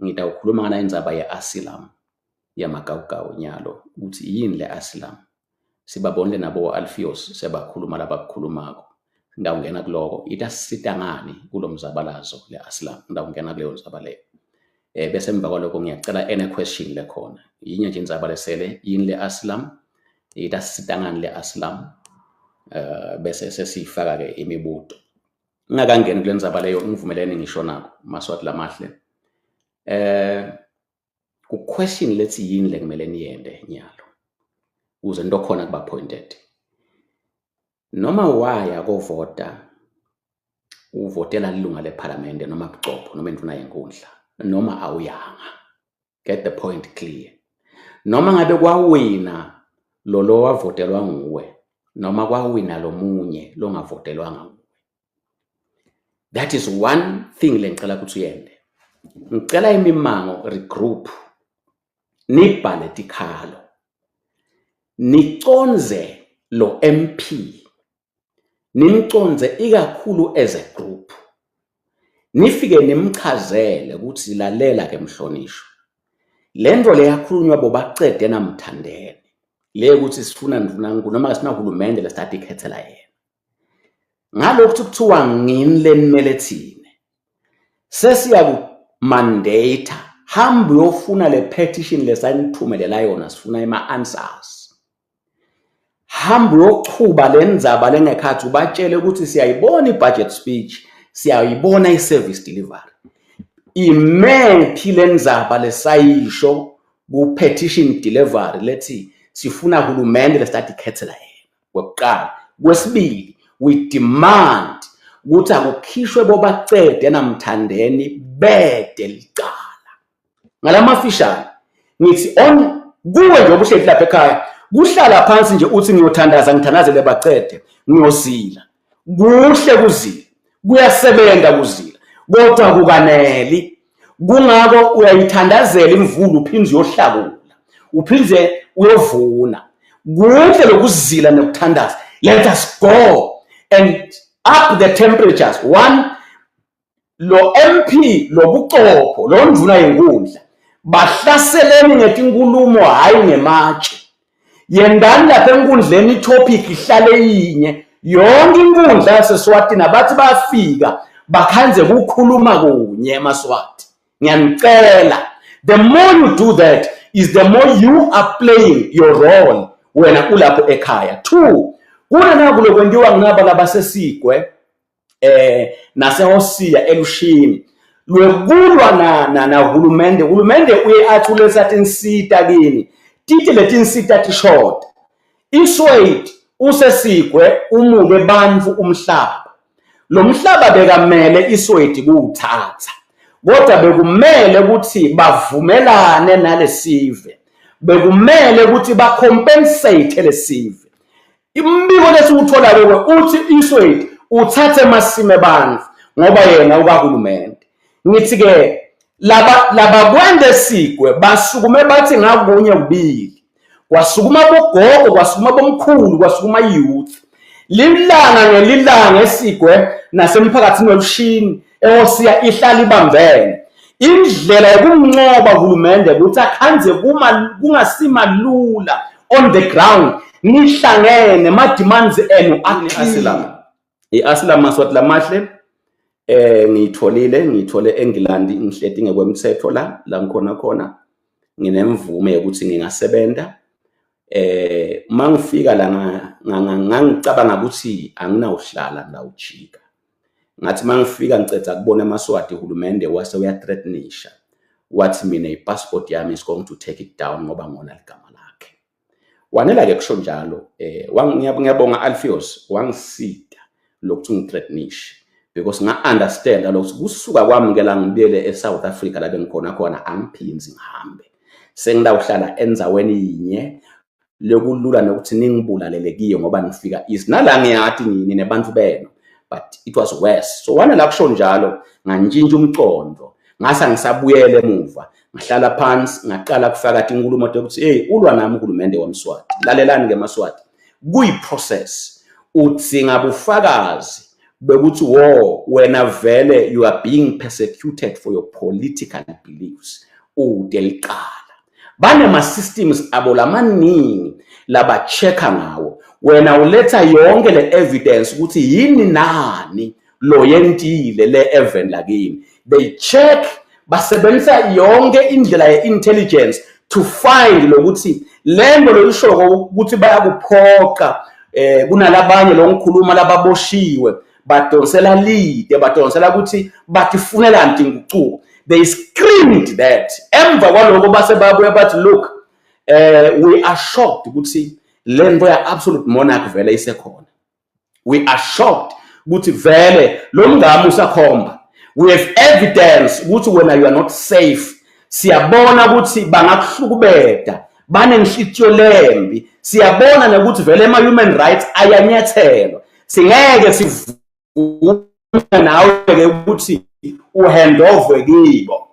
Ngitawukhuluma ngana indzaba ye-asylum yamagawugawu nyalo ukuthi yini le asylum. Sibabonile nabo Alfios sebakhuluma labakukhulumako. Ngitawungena kuloko itasisita ngani kulo mzabalazo le asylum. Ngitawungena kuleyo ndzaba leyo. Bese emva kwaloko ngiyacela ene question lekhona. Yinye nje indzaba lesele yini le asylum? Itasisita ngani le asylum? Bese sesifaka ke imibuto. Ngingakangeni kule ndzaba leyo ngivumelene ngisho nako Maswati lamahle. Ku question lethi yini lekumele niyente nyalo ukuze into khona kuba pointed. Noma waya kovota uvotela ilunga lephalamende noma bucopho noma indvuna yenkundla noma awuyanga, get the point clear. Noma ngabe kwawina lo lo wavotelwa nguwe noma kwawina lomunye longavotelwanga nguwe, that is one thing lengicela ukuthi uyende. Ngicela imimango regroup, nibhale tikhalo, niconze lo MP, nimconze ikakhulu as a group, nifike nimchazele ukuthi lalela ke mhlonishwa, lento leyakhulunywa bobacede namthandeni le ukuthi sifuna ndvunankulu noma sifuna uhulumende lesithatha ikhethela yena. Ngalokhu kuthiwa ngini lenimele thina, sesiyaku-mandate hamba uyofuna le petition lesanithumelela yona, sifuna ima-answers. Hamba uyochuba le ndzaba lengekhathi ubatshele ukuthi siyayibona i-budget speech, siyayibona i-service delivery. Imephi le ndzaba lesayisho ku-petition delivery lethi sifuna hulumende lesithatha ikhethela yena. Kwekuqala. Kwesibili, we demand ukuthi akukhishwe bobacede namthandeni bede licala. Ngalamafishane ngithi on kuwe nje obuhleli lapha ekhaya, kuhlala phansi nje uthi ngiyothandaza ngithandazele bacede, ngiyozila. Kuhle kuzila, kuyasebenza kuzila, kodwa kukaneli. Kungako uyayithandazela imvula uphinde uyohlakula, uphinde uyovuna. Kuhle lokuzila nokuthandaza. Let us go and up the temperatures. One, lo MP lobucopho lo ndvuna yenkundla bahlaseleni ngetinkulumo hayi ngematshe. Yendani lapha enkundleni itopic ihlale yinye yonke inkundla yaseSwatini abathi bafika bakhanze kukhuluma kunye emaSwati. Ngiyanicela, the more you do that is the more you are playing your role wena ulapho ekhaya. Two, kunanaku lokwentiwa ngaba labasesigwe naseHosiya elushini lwekulwa na na nahulumende. Hulumende uye athi uletha tinsita kini, tite letinsita tishoda. Iswayiti usesigwe umuke bantfu umhlaba. Lo mhlaba bekamele iswedi kuwuthatha, kodwa bekumele ukuthi bavumelane nalesive, bekumele ukuthi bacompensate lesive. Umbiko lesiwuthola-ke uthi iswedi uthathe emasimi ebantfu ngoba yena ukahulumende. Ngithi-ke laba labakwende sigwe basukume bathi ngakunye kubili, kwasukuma bogogo, kwasukuma bomkhulu, kwasukuma youth. Lilanga ngelilanga esigwe nasemphakathini welushini eHosiya ihlala ibambene. Indlela yokumncoba uhulumende ukuthi akhanze kungasimalula on the ground, nihlangene ma-demands enu aclear. I-asylum Maswati lamahle ngiyitholile, ngiyithole eNgilandi, ngihleti ngekwemthetho la la ngikhona khona, nginemvume yokuthi ngingasebenza. Mangifika la ngangicabanga ukuthi anginawuhlala ngawujika. Ngathi mangifika ngiceda kubona amaSwati uhulumende wase uyathreatenisha wathi mina i-passport yami is going to take it down ngoba ngona ligama lakhe. Wanela-ke kusho njalo ngiyabonga Alfios wangisida lokuthi ungithreatenishe because nga-understand lokhu kusuka kwami ke la ngibuyele e-South Africa la bengikhona khona angiphinzi ngihambe, sengilawuhlala endzaweni yinye lokulula nokuthi ningibulalele kiyo ngoba nifika easy nala ngiyati nini nebantu benu, but it was worse. So wana la kusho njalo ngantshintsha umcondo, ngase ngisabuyele emuva, ngahlala phansi ngaqala kufaka tinkulumo tokuthi hey ulwa nami uhulumende waMswati. Lalelani ke maSwati, kuyi-process, udzinga bufakazi. Bekuthi wo wena vele you are being persecuted for your political beliefs, ude liqala banema systems abo lamaningi laba-check-a ngawo. Wena uletha yonke le evidence ukuthi yini nani lo yentile le even lakini. They check, basebenzisa yonke indlela ye-intelligence to find lokuthi lento loyishoko ukuthi bayakuphoqa. Kunalabanye lo ngikhuluma lababoshiwe badonsela lide, badonsela ukuthi batifunela ntingucuko. They screamed that. Emva kwaloko base babuya bathi, "Look, we are shocked ukuthi lento ya absolute monarch vele isekhona. We are shocked ukuthi vele lo mngami usakhomba. We have evidence ukuthi wena you are not safe. Siyabona ukuthi bangakuhlukubeda, banenhlitiyo lembi. Siyabona nokuthi vele ama-human rights ayanyathelwa. Singeke sivume nawe-ke ukuthi uhandover kibo."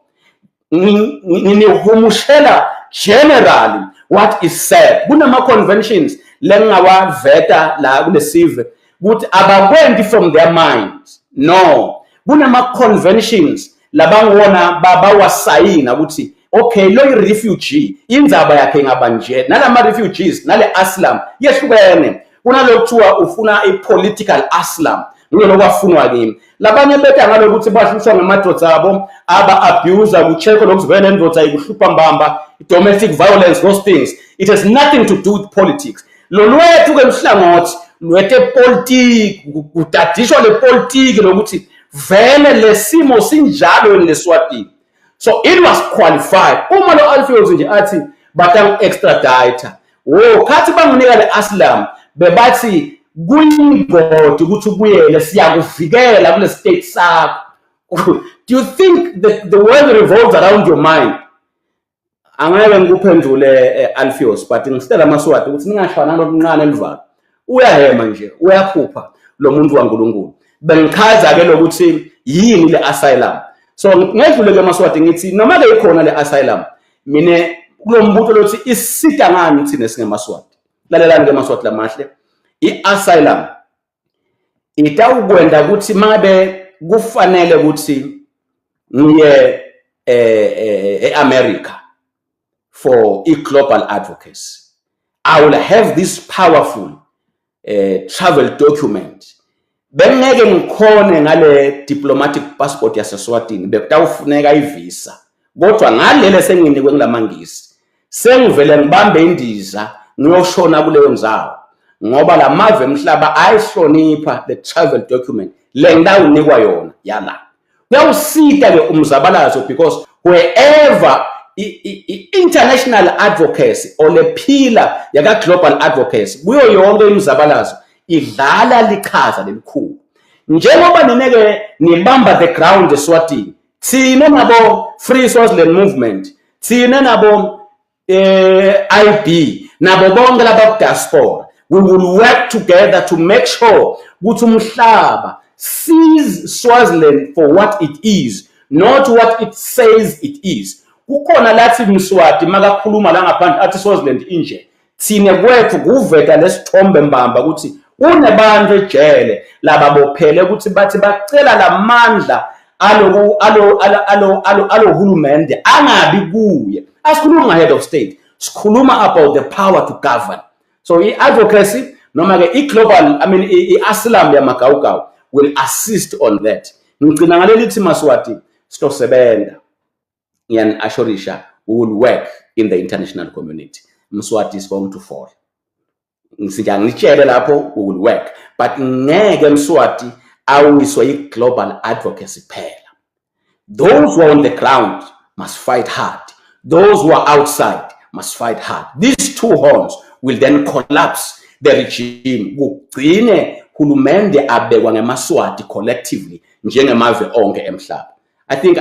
Nginihumushela generally what is said. Kunama-conventions lengingawaveta la kulesive ukuthi abakwenti from their minds. No, kunama-conventions labangiwona bawasayina ukuthi okay, lo i-refugee, indzaba yakhe ingaba nje. Nalama refugees nale asylum yehlukene. Kunalokuthiwa ufuna i-political asylum, ngilo kwafunwa kimi. Labanye beta ngalokuthi bahlushwa ngamadoda abo, aba-abuse, ku-check lokuthi vele lendoda ikuhlupha mbamba, domestic violence, those things. It has nothing to do with politics. Lo lwethu-ke luhlangothi lwetepolitiki, kudadishwa le politiki lokuthi vele lesimo sinjalo yini leSwatini. So it was qualified. Uma lo Alfios nje athi batang-extradite wo khathi banginika le asylum, bebathi kuyingodi ukuthi ubuyele, siyakuvikela kule state sakho. Do you think the world revolves around your mind? Angeke ngikuphendule, Alfios, but ngisitela amaSwati ukuthi ningashwana lokuncane elivalo. Uyahema nje, uyaphupha lo muntu waNkulunkulu. Bengichaza ke lokuthi yini le asylum. So ngedlule ke amaSwati, ngithi noma ke ikhona le asylum, mine kulo mbuto lothi isita ngani thina singemaSwati. Lalelani ke maSwati lamahle, i-asylum itawukwenda ukuthi mabe kufanele ukuthi ngiye e-America for i-global advocacy, I will have this powerful travel document. Bengeke ngikhone ngale diplomatic passport yaseSwatini, bekutawufuneka ivisa, kodwa ngalele senginikwe ngilamangisi, sengivele ngibambe indiza ngiyoshona kuleyo ndzawo, ngoba lamave emhlaba ayihlonipha the travel document le ngitawunikwa yona yala. Kuyawusita ke umzabalazo because wherever i-international advocacy or le pillar yaka global advocacy kuyo yonke imizabalazo idlala lichaza lelikhulu. Njengoba nineke nibamba the ground eSwatini, thina nabo Free Swaziland Movement, thina nabo IB, nabo bonke laba diaspora, we will work together to make sure ukuthi umhlaba sees Swaziland for what it is, not what it says it is. Kukhona lathi Mswati makakhuluma la ngaphandle athi Swaziland inje. Thine kwethu kuveta lesithombe mbamba ukuthi kunebantu ejele lababophele ukuthi bathi bacela lamandla aloku alo alo alo alo alo hulumende angabi kuye. Asikhuluma head of state, sikhuluma about the power to govern. So i-advocacy noma ke i-global, I mean, i-asylum yamagawugawu will assist on that. Ngigcina ngaleli thi, maSwati, sitosebenza. Ngiyani-assurisha, we will work in the international community. Mswati is going to fall. Ngitshele lapho, we will work, but ngeke Mswati awiswe i-global advocacy phela. Those who are on the ground must fight hard, those who are outside must fight hard. These two horns will then collapse the regime, kugcine hulumende abekwa ngemaSwati collectively njengemave onke emhlaba, I think.